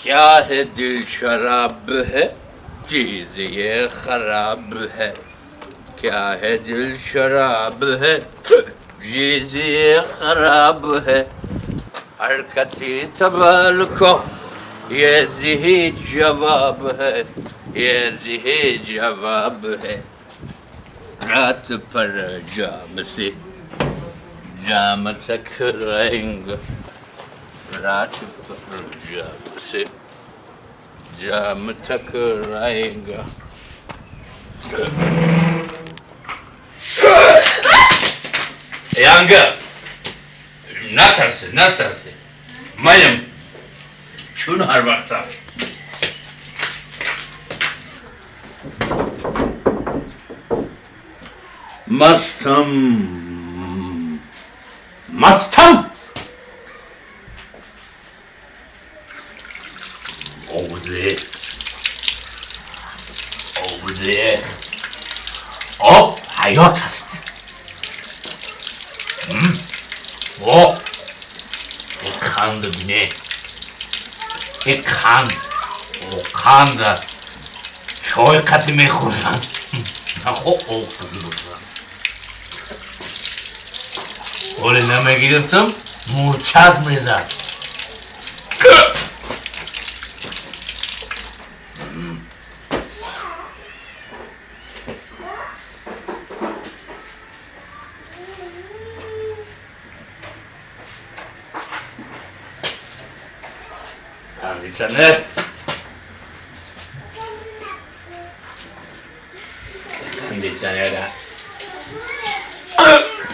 क्या है दिल शराब है, चीज ये खराब है। क्या है दिल शराब है, चीज ये खराब है। हरकती तबाल को ये जही जवाब है, ये जही जवाब है। रात पर जाम से जाम टकराएंगे, रात पर जाम से जाम टकराएंगे। Янга, натарсе, натарсе. Маям, чун ҳар вақта. Мастам, мастам. Over there. Over there. об ҳаёт аст. О, қанд бине, қанд, қанда чой қати мехӯрданд, нахо об қати бошад. Оле намегирифтам, мурчак мезад. Кондиционер. Кондиционер.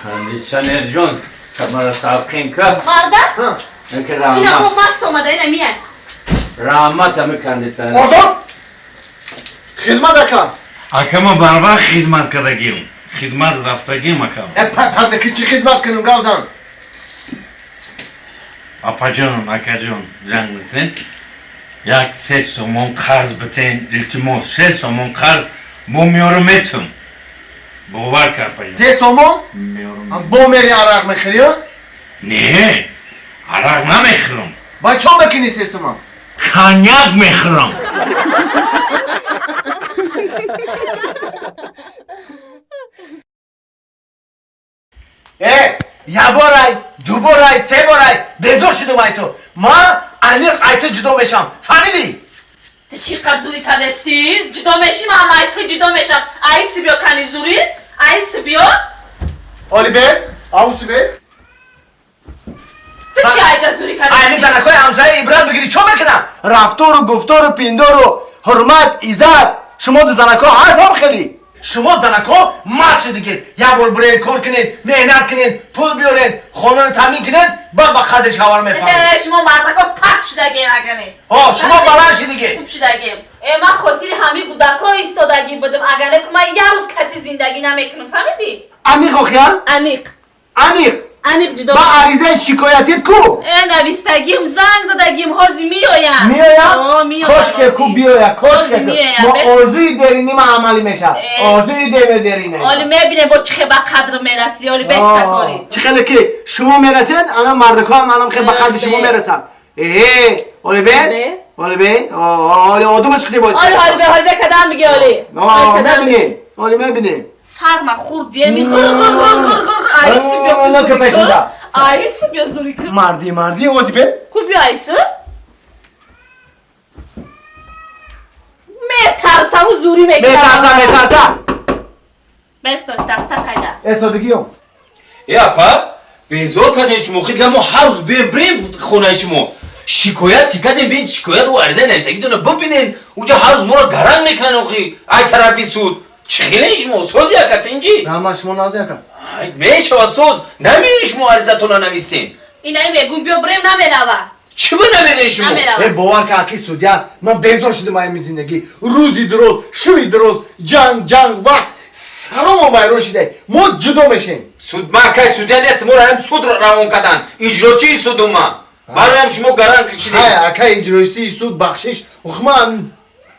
Кондиционер ҷон, камара салқин ка. Марда? Ина бо маст омада, ина мия. Раҳмат ами кондиционер. Озод? Хизмат ака. Акама барвақт хизмат кардагим. Хизмат рафтагим акам. Э, парда ки чӣ хизмат кунем, гавзан? Апаҷон, акаҷон, занг мекунед. Як 3 сомон қарз битен, илтимос, 3 сомон қарз бо меёрам метум. Бовар кар, апаҷон. 3 сомон? Меёрам. Бо мери арақ мехӯрӣ? Не, арақ намехӯрам. Ба чо мекунӣ 3 сомон? Коньяк мехӯрам. Э, яборай, дуборай, себорай, безор шудум ай ту. Ман аниқ ай ту ҷудо мешам. Фаҳмидӣ? Ту чӣ қадр зурӣ кардастӣ? Ҷудо мешӣ, ман ай ту ҷудо мешам. Ай сибиё кани зурӣ? Ай сибиё? Оли без? Ауси без? Ту чӣ айҷа зурӣ кардастӣ? Ай занакҳои ҳамсоя ибрат бигирӣ, чо мекунам? Рафтору, гуфтору, пиндору, ҳурмат, иззат. Шумо ду занакҳо ҳаст ҳам хеле. Шумо занакҳо маст шудагед. Як бор биред кор кунед, меҳнат кунед, пул биёред, хонаро таъмин кунед, баъд ба қадри шавҳар мефаҳмед. Э, шумо мардакҳо паст шудагед агане. Ҳо, шумо баланд шудагед. Хуб шудагем. Э, ман хотири ҳамин кӯдакҳо истодагӣ будам. Агар не ку ман як рӯз кати зиндагӣ намекунам, фаҳмидӣ? Аниқ охия? Аниқ. Аниқ. Аниқ ҷудо. Ба аризаи шикоятит ку? Э, навистагим, занг задагим, ҳозир меоям. Меоям? О, меоям. Кошке ку биёя, кошке ку. Мо орзуи дерини ма амалӣ мешавад. Орзуи дерини. Оли мебинем бо чӣ хел ба қадр мерасӣ, оли беста кори. Чӣ хеле ки шумо мерасед, ана мардакҳо ҳам анам хел ба қадри шумо мерасанд. Э, оли бес? Оли бе? Оли одамаш қиди боз. Оли, оли бе, оли бе кадам миге оли. Мебинем. Оли мебинем. Сарма хурд еми хур хур хур хур хур. Айси биё зурӣ кун. Айси биё зурӣ кун. Марди, марди, ози бе? Ку биё айси? Метарсам, зурӣ мекунам. Метарса, метарса. Бесто, тахта қайда. Эсодигиём. Э, апа, безор кардем шумо, хид гамо ҳар рӯз бием бирем хонаи шумо. Шикоят ки кардем, бин шикоят ӯ аризаи нависагитонро бибинен. Уҷа ҳар рӯз моро гаранг мекунанд охи, ай тарафи суд. Чӣ хеле шумо сози ака тинҷӣ? Раҳмат, шумо нази ака. Ай, мешава соз. Намеи шумо аризатонро нависен. Инаи мегум биё бирем, намерава. Чӣ ба намерем шумо? Намерава. Э, бовар ка аки судя, ман безор шудам ай ми зиндагӣ. Рӯзи дароз, шуби дароз, ҷанг, ҷанг, вақт. Саромо вайрон шудай. Мо ҷудо мешем. Суд, ман кай судя нест, моро ҳам суд равон кардан. Иҷрочии судум ман. Бароям шумо гаранг кишидед. Ҳай, ака иҷроисии суд бахшиш. Ох, ман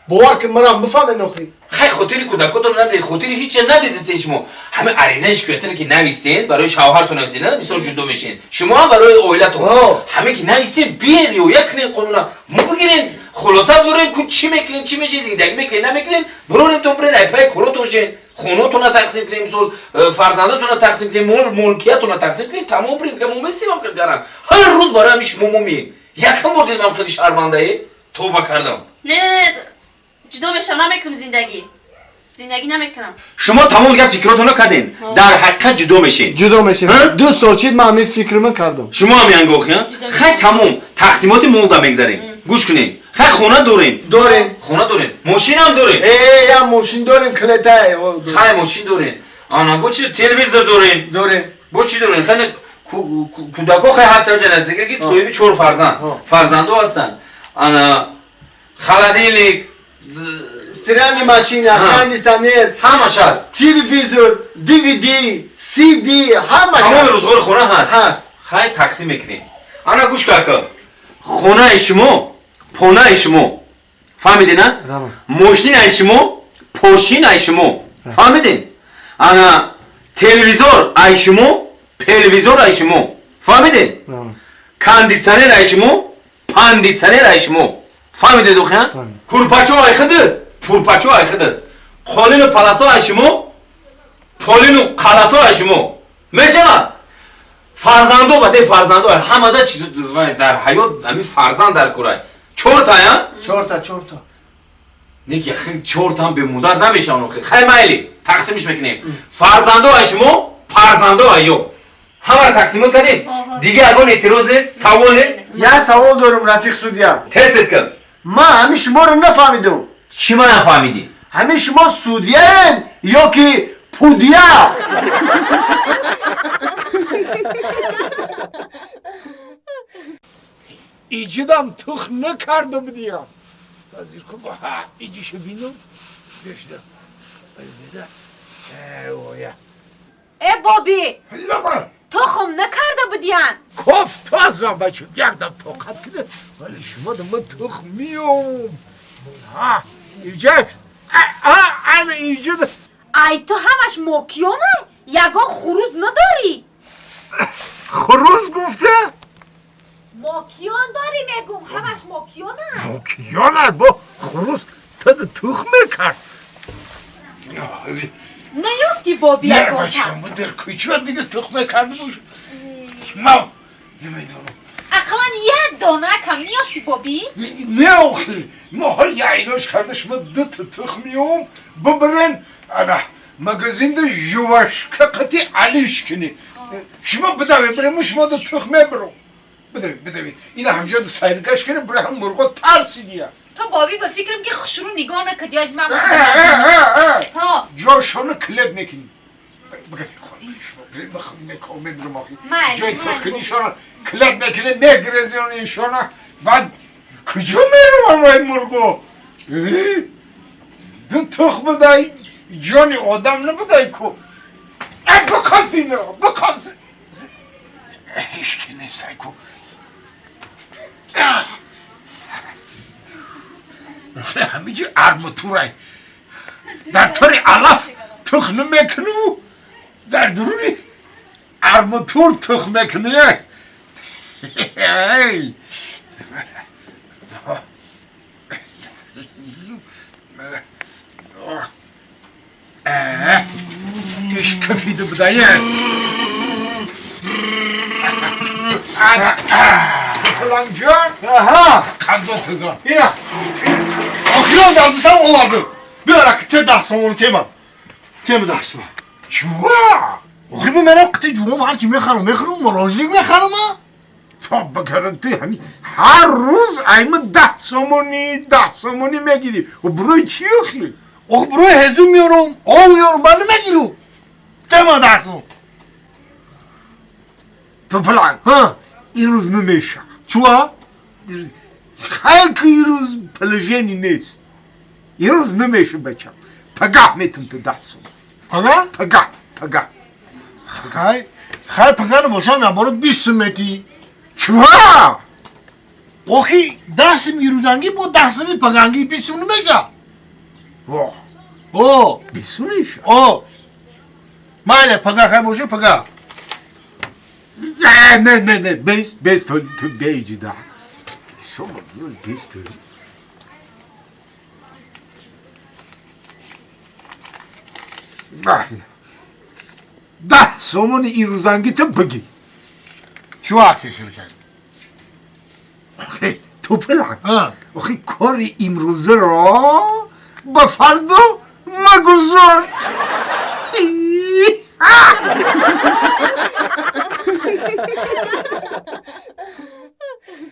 бовар ки манам бифаҳмед охи. Хай, хотири кӯдакотон надидед, хотири ҳеҷ чиз надидистед шумо. Ҳамин аризаи шикоятиро ки нависед, барои шавҳартон нависед, на мисол ҷудо мешед. Шумо ҳам барои оилатон. Ҳамин ки нависед, биед риоя кунед қонуна. Мо бигирем Хулоса бурем ку чӣ мекунем, чӣ меши, зиндагӣ мекунем, намекунем, бурорем тон бурен айпай коротон шен, хонотона тақсим кунем, мисол фарзандотона тақсим кунем, мол мулкиятона тақсим кунем, тамом бурем, ки мо местем ам гарам. Ҳар рӯз барои ҳамин шумо мо мием. Якам бор дидам хеле шармандаe, тоба кардам. Не, не, ҷудо мешам, намекунам зиндагӣ. Зиндагӣ намекунам. Шумо тамом дигар фикротонро кардем. Дар ҳақиқат ҷудо мешем. Ҷудо мешем. 2 сол чид ман ҳамин фикрмон кардам. Шумо ҳам янгохи, хай тамом тақсимоти молда мегзарем. Гӯш кунем. Хай хона дорем. Дорем. Хона дорем. Мошинам дорем. Я мошин дорем, клетай. Хай мошин дорем. Ана бо чи телевизор дорем. Дорем. Бо чи дорем? Хай кӯдако хай ҳастан ҷанасига ки соҳиби 4 фарзанд. Фарзандо ҳастанд. Ана холодильник, стиральная машина, кондиционер, ҳамаш ҳаст. Телевизор, DVD, CD, ҳамаш. Тамоми рӯзғори хона ҳаст. Ҳаст. Хай тақсим мекунем. Ана гӯш кун, хонаи шумо, понаи шумо. Фаҳмидед, на? Мошинаи шумо, пошинаи шумо. Фаҳмидед? Ана телевизор ай шумо, телевизор ай шумо. Фаҳмидед? Кондиционер ай шумо, пандиционер ай шумо. Фаҳмидед, охи? Курпачо ай худат, пурпачо ай худат. Қолину паласо ай шумо, қолину қаласо ай шумо. Мешавад? Фарзандо ба де фарзандо ҳамада чиз дар ҳаёт ҳамин фарзанд дар курай. 4 та, я? 4 та, 4 та. Неки 4 та бемудар намешаванд охи. Хай майли, тақсимиш мекунем. Фарзандо ай шумо, фарзандо ай ё. Ҳамаро тақсимот кардем. Дигар ягон эътироз нест, савол нест? Я савол дорам, рафиқ судья. Тез тез кун. Ман ҳамин шуморо нафаҳмидам. Чӣ ман нафаҳмидӣ? Ҳамин шумо судьяен ё ки пудия? Иҷидам тух накардам диям. Вазир кун ҳа иҷиша бинам. Бешда. Оя. Э боби. Лаба. Тухм накарда будиян. Кофтазам бача, якдам тоқат кунед. Вале шумо да ман тух миём. Ҳа, иҷаш. Ана иҷида. Ай ту ҳамаш мокиёна? Ягон хуруз надорӣ? Хуруз гуфта? Мокиён дорӣ мегум, ҳамаш мокиёна. Мокиёна бо хуруз тада тух мекард. Наёфтӣ боби ягон Не, бача, мо дар кӯча дига тух мекард буш. Ма намедонам. Ақлан як дона кам наёфтӣ боби? Не охи, мо ҳол яйнош карда шумо ду та тух миём, бибарен ана магазинда жувашка қати алиш кунӣ. Шумо бидаве бирем, шумо да тух мебарам. Бидаве, бидаве. Ина ҳамҷода сайргашт кунем, бира ҳам мурғо тарсидия. То боби ба фикрам ки хушрӯ нигоҳ накард, ё аз ман ҷошоно клеб мекунӣ. Бигар, ҷои тухкунишона клеб мекунӣ, мегирезонишона, баъд куҷо меравам вай мурғо? Ду тух будай, ҷони одам набудай ку. Бикабз инро, бикабз. Ҳеч ки нестай ку. Ҳамиҷи арматурай. Дар тори алаф тух намекуниву дар дуруни арматур тух мекунӣ. Иш кафида будая. Фаланҷон. Аҳа. Қабзо тузон. Ина. Охирон дардисам овардым. Bir ara te 10 сомон тема. Тема 10 сомон. Чува? Охи бу менам қити ҷуром ҳар чи мехарам, мехарам, мороженик мехарам. То бакарам ту ҳами ҳар рӯз айма 10 сомони, 10 сомони мегирӣ. О барои чӣ охи? Ох барои ҳезум меорам, об меорам, ман намегирам. Тема 10 сомон. То фалан. Ҳа. Ин рӯз намешавад. Чува? Хайр ки ин рӯз положение нест. Ин рӯз намешавад бачам. Пагаҳ метам ту 10 сомон. Пагаҳ? Пагаҳ, пагаҳ. Хай, хай пагаҳ набошам, яборо 20 сом метӣ. Чува? Охи 10 сом ирӯзангӣ бо 10 соми пагангӣ 20 сом намешавад. Во. О, 20 сом мешавад. О. Майли, пагаҳ хай боша, пагаҳ. Не, не, не, не, без, без, то, то бейджи, да. Шо, без, то. 10 сомони ирӯзангита бигӣ. Чӣ вақте хел кард? Охи, тупилак. А. Охи, кори имрӯзаро ба фардо магузор.